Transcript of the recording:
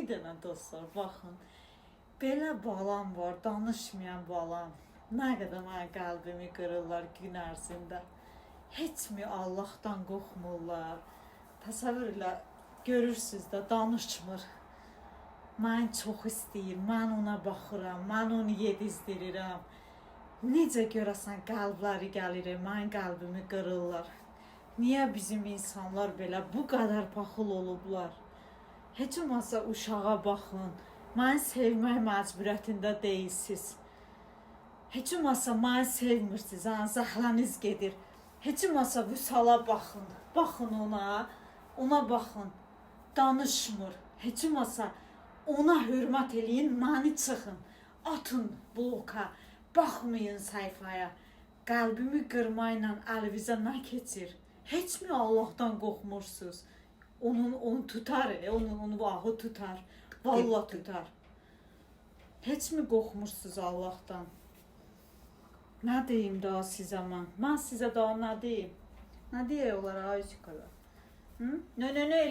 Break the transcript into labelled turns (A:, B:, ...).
A: Bir dənə dostlar, baxın. Belə balam var, danışmayan balam. Nə qədər mənim qəlbimi qırırlar gün ərzində. Heç mi Allahdan qorxmurlar? Təsəvvür elə, görürsüz də, danışmır. Mən çox istəyir, mən ona baxıram, mən onu yedizdirirəm. Necə görəsən qəlbləri gəlir, mən qəlbimi qırırlar. Niyə bizim insanlar belə bu qədər paxıl olublar? Heç olmazsa uşağa baxın. Məni sevmək məcburiyyətində deyilsiz. Heç olmazsa məni sevmirsiniz, ha, zəhləniz gedir. Heç olmazsa Vüsala baxın. Baxın ona, ona baxın. Danışmır. Heç olmazsa ona hörmət eləyin, məni çıxın. Atın bloka, baxmayın səhifəyə. Qəlbimi qırmayla əlinizə nə keçir? Heç mi Allahdan qorxmursunuz? Onun onu tutar, onun onu ağı tutar. Vallahi tutar. Heç mi qorxmursunuz Allahdan? Nə deyim daha sizə mən? Mən sizə daha nə deyim? Nə deyək onlara ay çıxara? Hı? Nə elə.